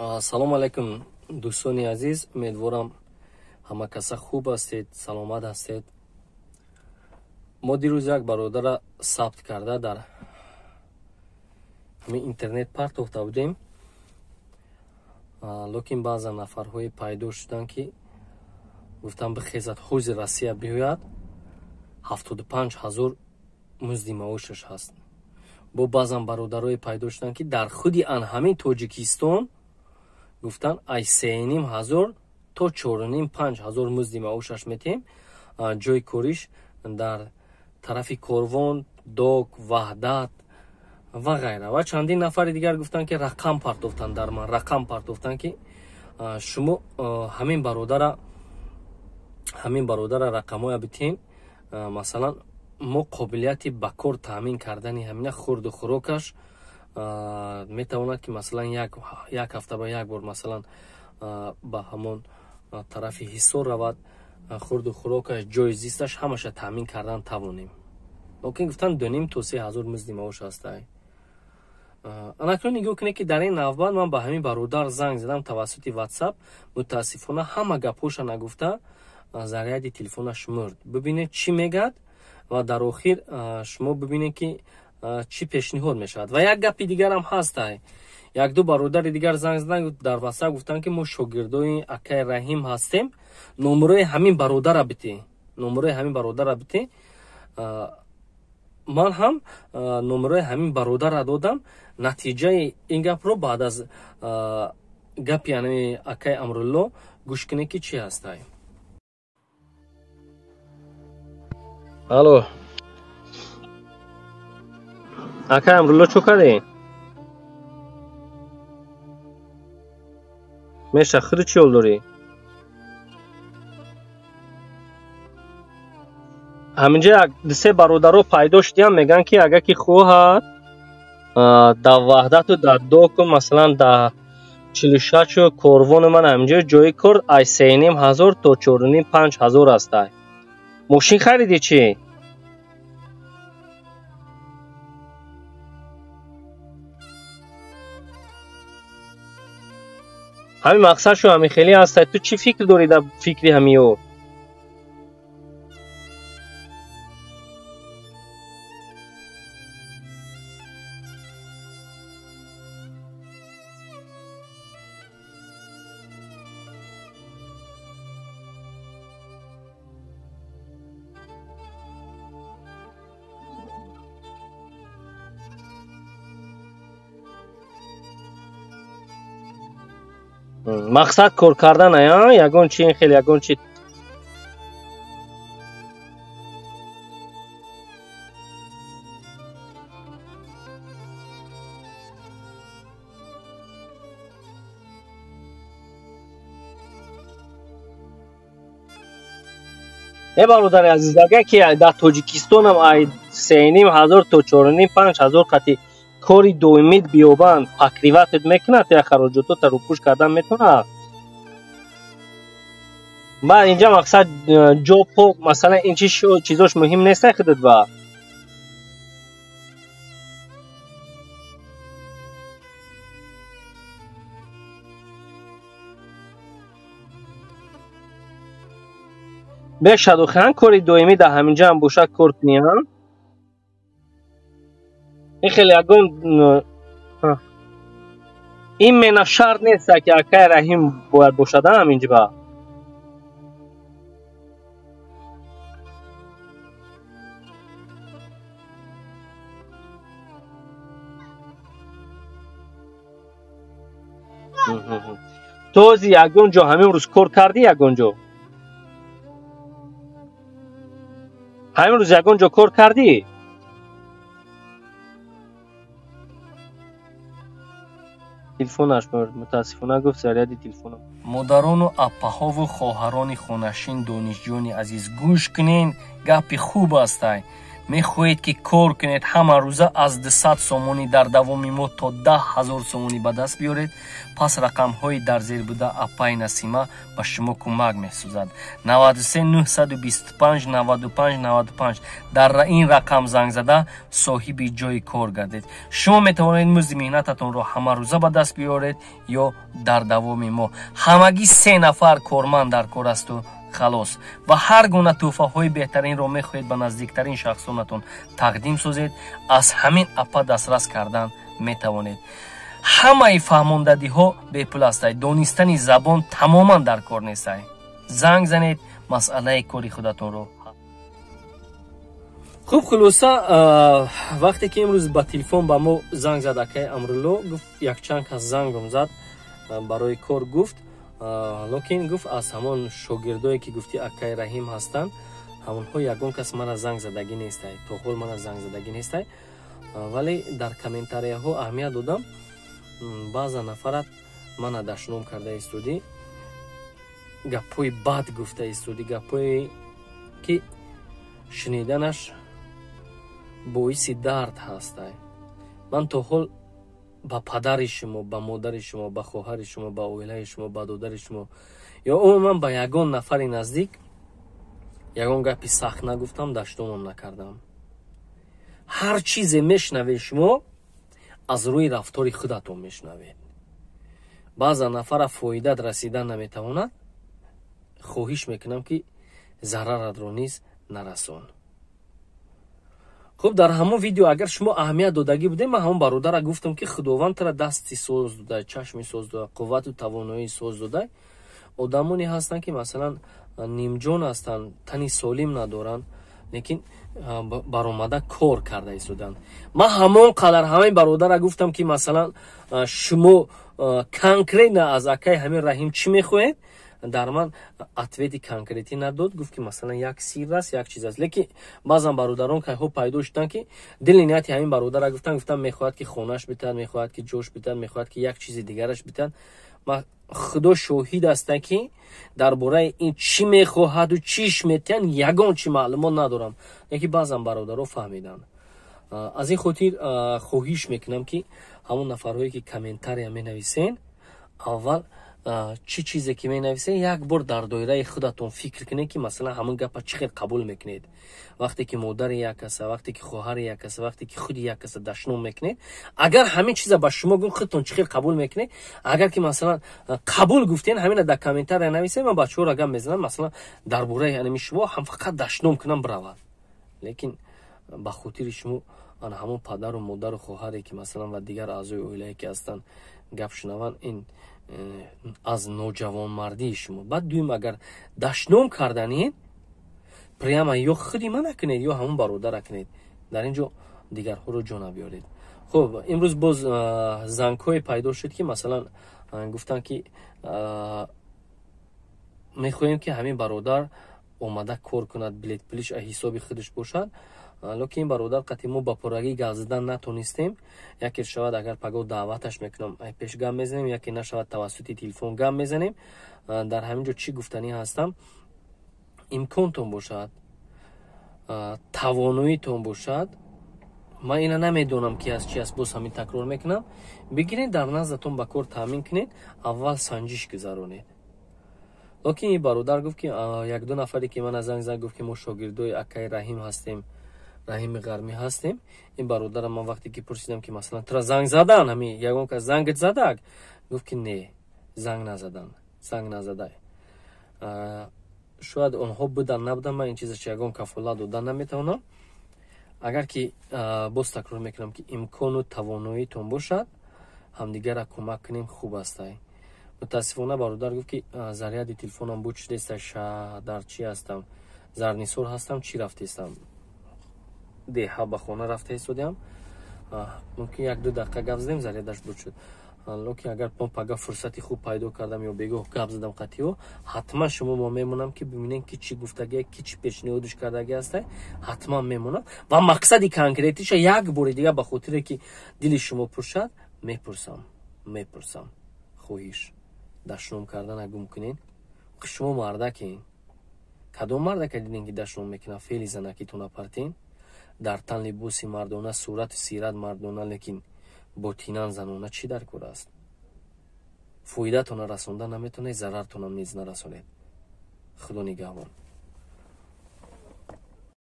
Салому алайкум, дӯстони азиз. Умедворам, ҳама каса хуб ҳастед, саломат ҳастед. Мо дирӯз як бародара сабт карда дар ҳамин интернет партофта будем, лекин баъзан нафарҳое пайдо шуданд, ки гуфтанд, бихезад, ҳози Россия биёяд, 75 ҳазор музди маошаш ҳаст. Бо баъзан бародарое пайдо шуданд, ки дар худи ан ҳамин Тоҷикистон гуфтанд, ай 3,5 ҳазор то 4,5, 5 ҳазор музди маошаш метиҳем, ҷои кориш дар тарафи Корвон, Док, Ваҳдат ва ғайра. Ва чандин нафари дигар гуфтанд, ки рақам партофтанд, дар ман рақам партофтанд, ки шумо ҳамин бародара рақамҳоя битиҳен. Масалан, мо қобилияти ба кор таъмин кардани ҳамина, хурду хӯрокаш, метавонад, ки масалан як ҳафта ба як бор, масалан, ба ҳамон тарафи Ҳисор равад, хурду хӯрокаш, ҷои зисташ, ҳамаша таъмин кардан тавонем. Лекин гуфтанд, 2,5 то 3 ҳазор музди маош ҳастай. Анакнун нигоҳ кунед, ки дар ин навбат ман ба ҳамин бародар занг задам тавассути Ватсап. Мутаассифона, ҳама гапҳоша нагуфта, заряди телефонаш мурд. Бибинед, чӣ мегӯяд, ва дар охир шумо бибинед, ки чӣ пешниҳод мешавад. Ва як гапи дигарам ҳастай. Якду бародари дигар занг задан дар Ватсап, гуфтанд, ки мо шогирдои акаи Раҳим ҳастем, номерои ҳамин бародара битӣ, номерои ҳамин бародара битӣ. Ман ҳам номерои ҳамин бародара додам. Натиҷаи ин гапро баъд аз гапи ани акаи Амрулло гӯш кунед, ки чӣ ҳастай. Алло, акаи Амрулло, чӯ кардӣ? Меша, худи чӣ ҳол дорӣ? Ҳаминҷа як дусе бародаро пайдо шудиям, мегӯянд, ки агар ки хоҳад, дар Ваҳдату дар Доку, масалан, дар 46-у Корвону, ман ҳаминҷо ҷои кор ай 3,5 ҳазор то 4,5, 5 ҳазор ҳастай. Мошин харидӣ, чӣ? Ҳамин мақсадшу ҳамин хеле ҳастай. Ту чӣ фикр дорӣ дар фикри ҳамиё? Мақсад кор кардан, ая ягон чи ин хел, ягон чи. Э, бародари азиз, агар ки дар Тоҷикистонам ай 3,5 ҳазор то 4,5, 5 ҳазор қати кори доимит биёбанд, покрывать ат мекунад, я хароҷотота рӯпӯш кардан метавонад. Баъд инҷа мақсад ҷо пок, масалан, ин чи чизош муҳим нестай худат ба. Бешад, охиран кори доимӣ дар ҳаминҷаам бошад, кор кунӣ, ҳа? Ин хеле ягон ин мена шарт нест, ки акаи Раҳим бояд бошад ҳаминҷа ба. Ту ози ягон ҷо ҳамин рӯз кор кардӣ, ягон ҷо ҳамин рӯз ягон ҷо кор кардӣ? Телефонаш мутаассифона, гуфт, заряди телефонам. Модарону аппаҳову хоҳарони хонашин, донишҷӯёни азиз, гӯш кунен, гапи хуб астай. Мехоҳед, ки кор кунед, ҳама рӯза аз 200 сомонӣ дар давоми моҳ то 10 000 сомонӣ ба даст биёред? Пас рақамҳои дар зер буда апаи Насима ба шумо кӯмак месозад. 93 925 95 95. Дар ин рақам занг зада, соҳиби ҷои кор гардед. Шумо метавонед музди меҳнататонро ҳамарӯза ба даст биёред ё дар давоми моҳ. Ҳамагӣ се нафар корманд дар кор асту халос. Ва ҳар гуна тӯҳфаҳои беҳтаринро мехоҳед ба наздиктарин шахсонатон тақдим созед, аз ҳамин апа дастрас кардан метавонед. Ҳамаи фаҳмондадиҳо бепул астай, донистани забон тамоман дар кор нестай. Занг занед, масъалаи кори худатонро. Хуб, хулоса, вақте ки имрӯз ба телефон ба мо занг зад акаи Амрулло, гуфт, якчанд кас зангам зад барои кор, гуфт, лекин, гуфт, аз ҳамон шогирдое, ки гуфти акаи Раҳим ҳастанд, ҳамонҳо ягон кас мана занг задагӣ нестай, то ҳол мана занг задагӣ нестай. Вале дар комментарияҳо аҳамият додам, баъза нафарат мана дашном карда истодӣ, гапҳои бад гуфта истодӣ, гапҳое ки шуниданаш боиси дард ҳастай. Ман то ҳол ба падари шумо, ба модари шумо, ба хоҳари шумо, ба оилаи шумо, ба додари шумо ё умуман ба ягон нафари наздик ягон гапи сахт нагуфтам, даштомам накардам. Ҳар чизе мешунавед шумо, аз рӯи рафтори худатон мешунавед. Баъза нафара фоидат расидан наметавонад, хоҳиш мекунам, ки зараратро низ нарасон. Хуб, дар ҳамон видео, агар шумо аҳамият додагӣ будем, ман ҳамон бародара гуфтам, ки Худованд тара дасти соз дода, чашми соз дода, қуввату тавоноии соз дода. Одамоне ҳастанд, ки масалан нимҷон ҳастанд, тани солим надоранд, лекин баромада кор карда истоданд. Ман ҳамон қадар ҳамаи бародара гуфтам, ки масалан шумо конкретно аз акаи ҳамин Раҳим чӣ мехоҳед? Дар ман ответи конкретӣ надод. Гуфт, ки масалан як сир аст, як чиз аст. Лекин баъзан бародарон кайҳо пайдо шуданд, ки дили нияти ҳамин бародара гуфтан, гуфтан, мехоҳад, ки хонаш битад, мехоҳад, ки ҷош битад, мехоҳад, ки як чизи дигараш битад. Ма Худо шоҳид аста, ки дар бораи ин чӣ мехоҳаду чиш метиҳанд, ягон чи маълумот надорам. Лекин баъзан бародаро фаҳмиданд. Аз ин хотир хоҳиш мекунам, ки ҳамон нафарҳое, ки комментария менависен, аввал чӣ чизе ки менависед, як бор дар доираи худатон фикр кунед, ки масалан ҳамон гапа чӣ хел қабул мекунед. Вақте ки модари як каса, вақте ки хоҳари як каса, вақте ки худи як каса дашном мекунед, агар ҳамин чиза ба шумо гӯ, худтон чӣ хел қабул мекунед? Агар ки масалан қабул гуфтен, ҳамина дар комментария нависед, ман бачаҳоро гап мезанам, масалан дар бораи ҳанами шумо ҳам фақат дашном кунам, биравад. Лекин ба хотири шумо ана ҳамон падару модару хоҳаре, ки масалан ва дигар аъзои оилае, ки ҳастанд, гап шунаванд, ин аз ноҷавонмардии шумо. Баъд дуюм, агар дашном карданед, прямо ё худи ман накунед, ё ҳамон бародара кунед, дар ин ҷо дигарҳоро ҷо набиёред. Хуб, имрӯз боз зангҳое пайдо шуд, ки масалан гуфтанд, ки мехоҳем, ки ҳамин бародар омада кор кунад, билет пулиш ҳисоби худаш бошад. Лекин ин бародар қати мо ба пуррагӣ гап задан натонистем. Яке шавад, агар пагоҳ даъваташ мекунам, пеш гап мезанем, яке нашавад, тавассути телефон гап мезанем. Дар ҳамин ҷо чӣ гуфтанӣ ҳастам? Имконтон бошад, тавоноитон бошад, ман ина намедонам, ки аз чи аст, боз ҳамин такрор мекунам, бигиред, дар наздатон ба кор таъмин кунед, аввал санҷиш гузаронед. Лекин ин бародар гуфт, ки якду нафаре, ки мана занг зад, гуфт, ки мо шогирдои акаи Раҳим ҳастем, Раҳими Ғармӣ ҳастем. Ин бародарам ман вақте ки пурсидам, ки масалан тура занг задан, ҳами ягон кас зангат задак, гуфт, ки не, занг назадан, занг назада. Шояд онҳо будан, набудан, ман ин чизаш ягон кафолат додан наметавонам. Агар ки, боз такрор мекунам, ки имкону тавоноитон бошад, ҳамдигарра кӯмак кунем, хуб астай. Мутаассифона, бародар гуфт, ки заряди телефонам буд шудеста, дар чӣ ҳастам, Зарнисор ҳастам, чӣ рафтестам, деҳа ба хона рафта истодиам. Мумкин як-ду дақиқа гап задем, зарядаш буд шуд. Лекин агар ман пага фурсати хуб пайдо кардам ё бегоҳ гап задам қатиҳо, ҳатман шумо мо мемонам, ки бибинем, ки чӣ гуфтагия, ки чӣ пешниҳодиш кардаги ҳастай. Ҳатман мемонам ва мақсади конкретиша як бори дигар, ба хотире ки дили шумо пуршад, мепурсам, мепурсам. Хоҳиш, дашном кардана гум кунед. Шумо мардакин, кадом мардака дидем, ки дашном мекунад? Феъли занакитона партин. Дар тан либоси мардона, сурату сират мардона, лекин ботинан занона чӣ дар кор аст? Фоидатона расонда наметонед, зарартонам низ нарасонед. Худо нигаҳбон.